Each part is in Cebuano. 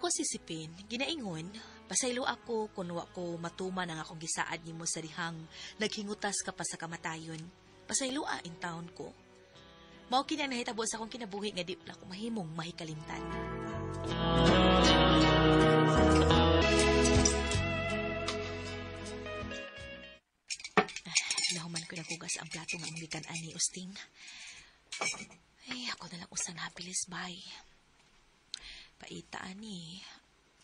Ako si Sipin, ginaingon, pasaylo ako kung wa ko matuman ang akong gisaad nimo sa dihang naghingutas ka pa sa kamatayon. Pasaylo a in town ko. Mao kini ang nahitabo sa akong kinabuhi nga di na ko mahimong mahikalimtan. Nahuman ko nagugas ang plato nga among gikan ani Usting. Ay, ako na lang usang habilis, bay. Paita ani.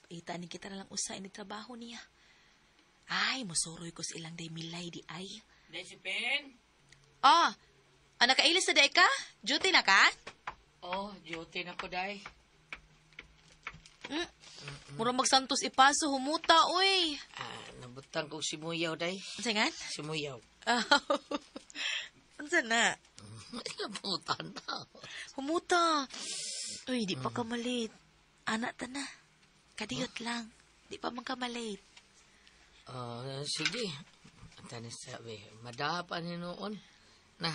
Paita ani kita na lang usa ini trabaho niya. Ay, musuroy ko sa ilang day milay di ay. Day si Pen? Oh, nakailis na day ka? Duty na ka? Oh, duty na ko, day. Mura magsantos ipaso, humuta, uy. Ah, nabutang kong simuyaw, day. Unsa nga? Simuyaw. Unsa na? Nabutan na. Humuta. Uy, di pa ka malate. Anak ta na. Kadiyot lang. Di pa man ka malate. Sige. Ang sabi, madapa ni noon. Na,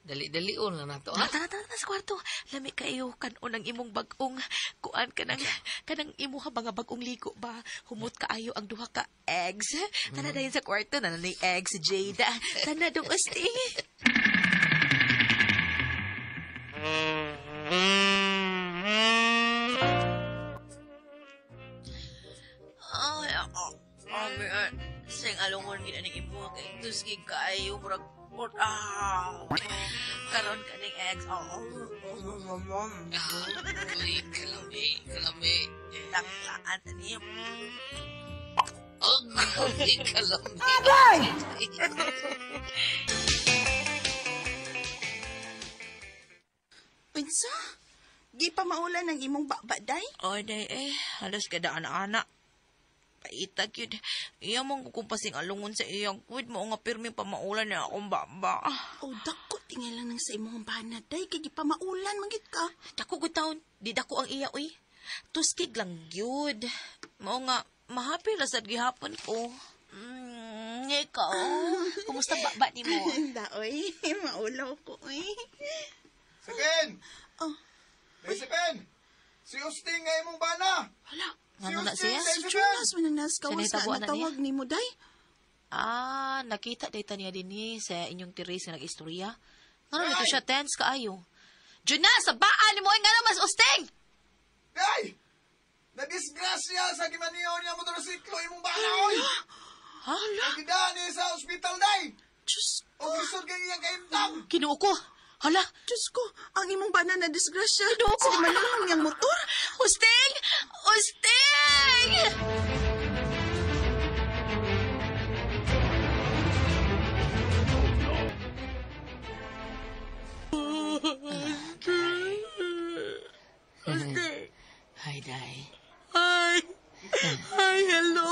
dali-dalion lang na to, ha? Tara, tara, tara sa kwarto. Lami kayo, kanon ang imong bagong kuan kanang kanang imuha ba nga bagong ligo ba? Humot kaayo ang duha ka eggs. Tara dayon sa kwarto na nanay eggs si Jada. Tana dong usti. Ay, ako. Ay, sing alungon gid ani imuha kay tusig kaayo murag karon kaning eggs. Oh. Uy, kalami, kalami. Taklaan na niya. Oh, kalami. Agay! Unsa? Di pa maulan ang imong baba, day? Oy, day eh. Halos kada ana-ana. Paitag yun. Iya mong kukumpasing alungon sa iyang kwid mo nga pirmi pamaulan niya akong baba. O, dako tingay lang nang sa imong bana, day. Kay gi pamaulan, manggit ka. Dako ko taon. Di dako ang iya, uy. Tuskig lang yun. Mao nga, mahappy ra sad gihapon ko. Ikaw. Kumusta baba ni mo? Daoy, maulaw ko, uy. Sipin! Oh. Day Sipin! Si Usting nga imong bana! Hala, Ano na siya? si Jonas man ang naskawas Siya na natawag ni mo, day. Ah, nakita data niya din eh, sa inyong terrace nga nag-istorya. Ngano nito siya tense kaayo. Jonas, sa baan ni mo ay nga mas usting! Day! Nadisgrasya sa gimaniyo niya motorsiklo imong bana, oy! Ha? Nagidani sa ospital, day! Diyos, O lisod kay iyang kaimtang! Kinuo ko. Hala, Diyos ko, ang imong bana na disgrasya. Sa manulong niyang motor. Usting! Usting! Hi, day. Hi! Hi, hello!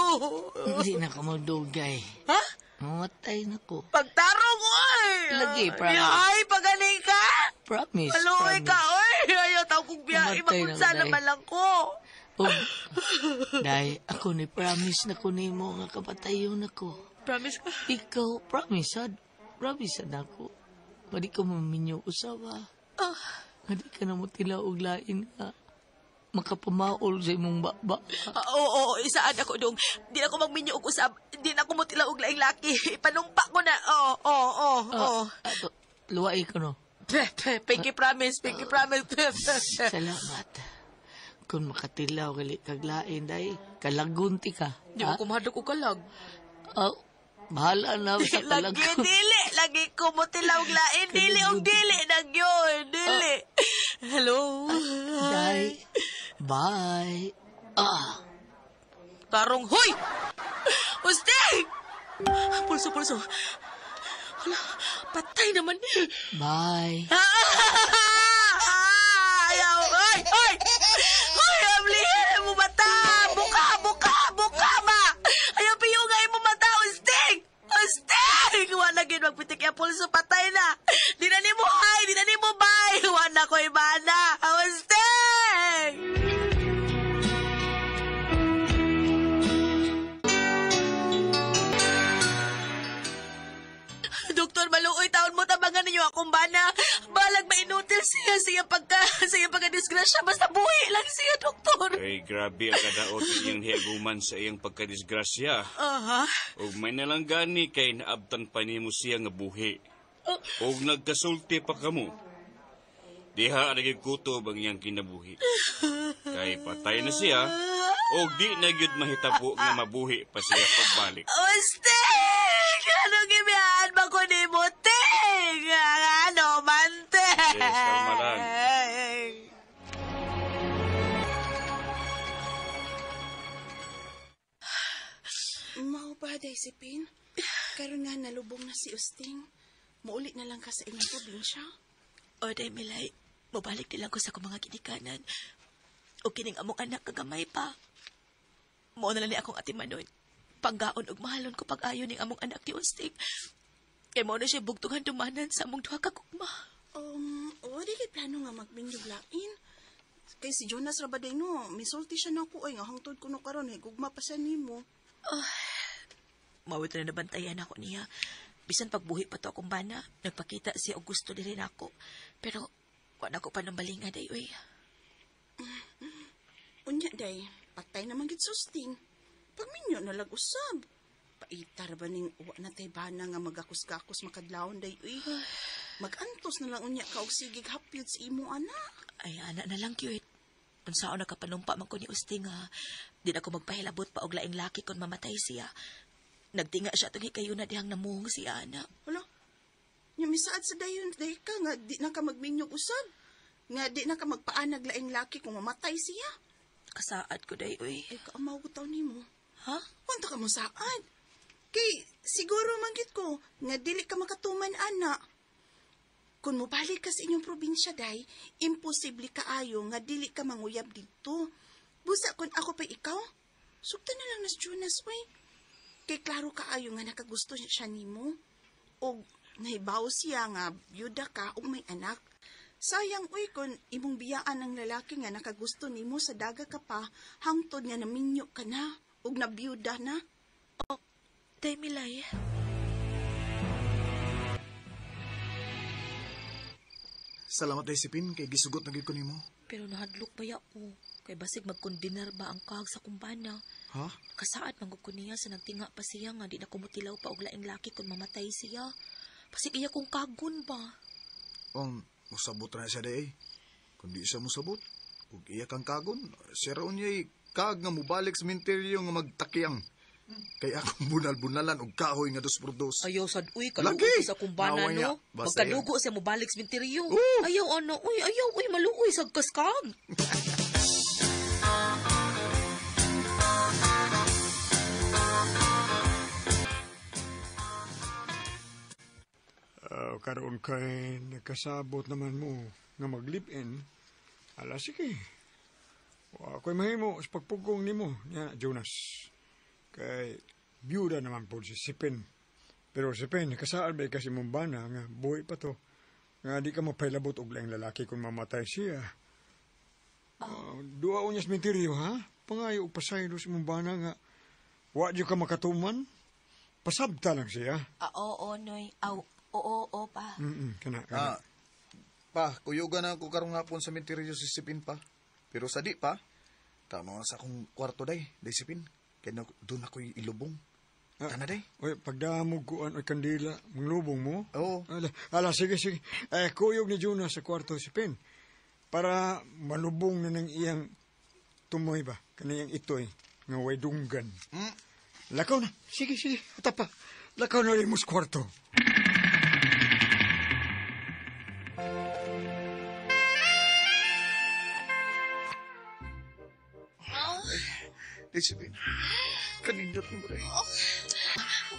Hindi na ka magdugay. Ha? Mamatay na ko. Pagtarong, oy! Lagi, promise. Ay, pagaling ka! Promise, Maluoy promise. ka, oy! Ayaw, tao kong biyahe. Mamatay na, Magunsa day. naman lang ko. Oh, day, ako ni promise na ko nimo nga kapatayon ako. Promise ka? Ikaw, promise sad. Promise sad ako. Nga di ka maminyo usawa. Ah. Nga di ka na mo tila og lain nga makapamaol sa imong baba. Ah, oo, oo, isaan ako dong. Di na ako magminyo og usab. Di na ako mutila og laing laki. Ipanumpa ko na. Oo, oo, oo, oo. Ato, luwai ko no. Pinky promise, pinky promise. Salamat. Kung makatilaw gali kag lain day, kalagunti ka. Di ko kumahadlok og kalag. Oh, bahala na sa Lagi, kalagun. dili. Lagi ko mutilaw og lain. Dili og dili. Nagyon. Dili. Hello. Day, bye. Ah, Tarong, huy! Usting! Pulso, pulso. Hala, patay naman. Bye. Ayaw! Ay! Ay! Ay! Amlihin mo mata! Buka! Buka! Buka ba? Ayaw piyungay mo mata! Usting! Usting! Wala gid magpitik yung pulso. Patay na! Di na ni mo hi! Di na ni mo bye! Wala ko ibana! Usting! Doktor, maluoy taon mo tabangan ninyo akong bana. Balag mainutil na siya sa iyang pagka-disgrasya. Basta buhi lang siya, doktor. Ay, grabe ang kadaot iyang hiaguman sa iyang pagkadisgrasya. Aha. Og may nalang gani kay naabtan pa nimo siya nga buhi. Og nagkasulti pa kamo. Diha ang kutob ang iyang kinabuhi. Kay patay na siya, og di na gyud mahitabo nga mabuhi pa siya pagbalik. Usting! Anong gibiyaan ba ko ni mo, Ting? Ano man, Ting? Yes, kalma lang. Mao ba, day si Pin? Karon nga nalubong na si Usting. Muuli na lang ka sa inyong probinsya. O, day, Milay, mabalik na lang ko sa akong mga ginikanan. O kining among anak kagamay pa. Mao na lang ni akong atimanon. Panggaon og mahalon ko pag-ayo ning among anak ni Usting. Kay mao na siya bugtungan dumanan sa among duha ka gugma. O, di kay plano nga magminyog lain. Kay si Jonas ra ba day no, misulti siya na ako ay nga hangtod ko no karon ay gugma pa siya nimo. Mawit na nabantayan ako niya. Bisan pagbuhi pa to akong bana, nagpakita si Augusto diri nako. Pero wa na ko pa ng balinga day uy. Unya day, patay naman gid susting. Pagminyo na lag usab. Paitar ba ning wa na tay bana nga magakus-gakus makadlawon day uy. Magantos na lang unya ka og sigig hapyod sa imo ana. Ay ana na lang cute. Unsaon nakapanumpa man ko ni Usting ha. Di na ko magpahilabot pa og laing laki kon mamatay siya. Nagtinga siya atong hikayuna dihang namuhong siya ana. Hala. Nya misaad sa dayon day ka nga di na ka magminyog usab. Nga di na ka magpaanag laing laki kung mamatay siya. Kasaad ko day uy. Ay kaamaw ko taon nimo. Ha? Punta ka mo saad. Kay siguro manggit ko nga dili ka makatuman ana. Kung mobalik ka sa inyong probinsya day, imposible kaayo nga dili ka manguyab didto. Busa kung ako pa ikaw, sugta na lang nas Jonas oy. Kay klaro kaayo nga nakagusto siya nimo. Og nahibaw siya nga byuda ka ug may anak. Sayang uy kung imong biyaan ang lalaki nga nakagusto nimo sa daga ka pa hangtod nga naminyo ka na ug nabiyuda na. Day Milay. Salamat day si Pin, kay gisugot na gid ko nimo. Pero nahadlok ba ya ko? Kay basig magkondinar ba ang kag sa kumbana? Ha? Kasaad man gud ko niya sa nagtinga pa siya nga di na kumutilaw pa og laing laki kung mamatay siya. Pasig iya kong kagon ba? Musabot na siya day. Kung di siya musabot, ug iya kang kagon, siya raon niya'y kag nga mubalik sa minteryo nga magtakyang. Kay akong bunal-bunalan og kahoy nga 2x2. Ayaw sad uy, Lagi! kaluoy sa kumbana Naway niya. no. Basta Magkadugo siya mobalik sa minteryo. Oo. Ayaw ano, uy, ayaw, uy, maluoy sa kaskag. Karoon kay nakasabot naman mo nga mag-live-in. Ala, sige. Wa ako'y mahimo sa pagpugong nimo niya, Jonas. Kay biyuda naman po si Sipin. Pero Sipin, kasaad ba kasi mong bana nga buhi pa to. Nga di ka mapailabot og laing lalaki kung mamatay siya. Duha unya sa minteryo, ha? Pangayo og pasaylo sa mong bana nga wa di ka makatuman. Pasabta lang siya. Oo, noy. Aw, oo, oo pa. Kana, kana. Pa, kuyugan na ako karong hapon sa minteryo si Sipin pa. Pero sa di pa, tama na sa akong kwarto day, day Sipin. Kaya doon ako'y ilubong. Kana day? Oy, pagdamog ko an oy kandila, manglubong mo? Oo. Ala, ala, sige, sige. Eh, kuyog ni Jonas sa kwarto si Pin. Para malubong na ng iyang tumoy ba? Kaniyang itoy, nga way dunggan. Lakaw na. Sige, sige. Ata pa. Lakaw na rin mo sa kwarto. Day Sipin, kanindot mo day.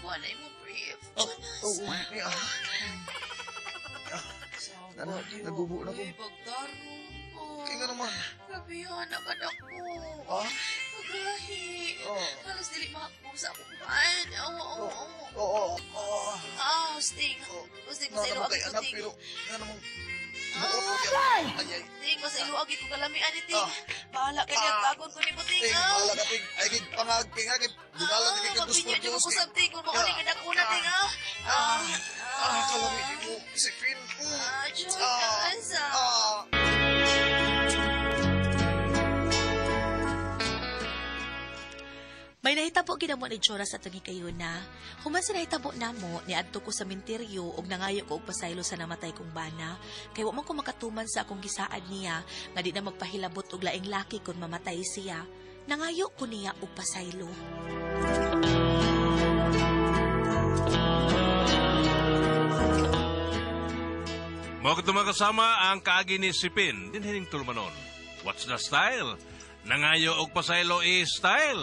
Wala mo brief. Oh, oh, ah. Ano, nagubo na ko. Uy, pagtarong po. Kaya nga naman. Grabe yun, ang anak ko. Ah? Pagahi. Oh. Halos dili makakbo sa akong paan. Oo, oo, oo. Oo, oo. Ah, Sting. Sting, Nga sa naman iluag kay ko, anak, Ting. pero nga naman, buot ko yan. Ay, ay. Ting, sa iluag ko kalamian ni Ting. Ah. Bahala ka niya, Ah. kagon ko ni mo, Ting. Ting, ah. bahala ka, Ting. Ay, gig, pangag, ting, ay, gig, bunalan, Ah, gig, kag magpinyo dos dyan ko por sa Ting. Kung makunin ka na kuna, Ting, ah. Ah, ah, kalami mo, si Finn. Ah, Jonas, ah. Kay nahitabo ginamo ni Jonas atong hikayuna. Human sa nahitabo namo, niadto ko sa minteryo ug nangayo ko og pasaylo sa namatay kong bana. Kay wa man ko makatuman sa akong gisaad niya nga di na magpahilabot og laing laki kon mamatay siya. Nangayo ko niya og pasaylo. Mao kadto mga kasama ang kaagi ni Sipin dinhining tulumanon. What's the style? Nangayo og pasaylo is style.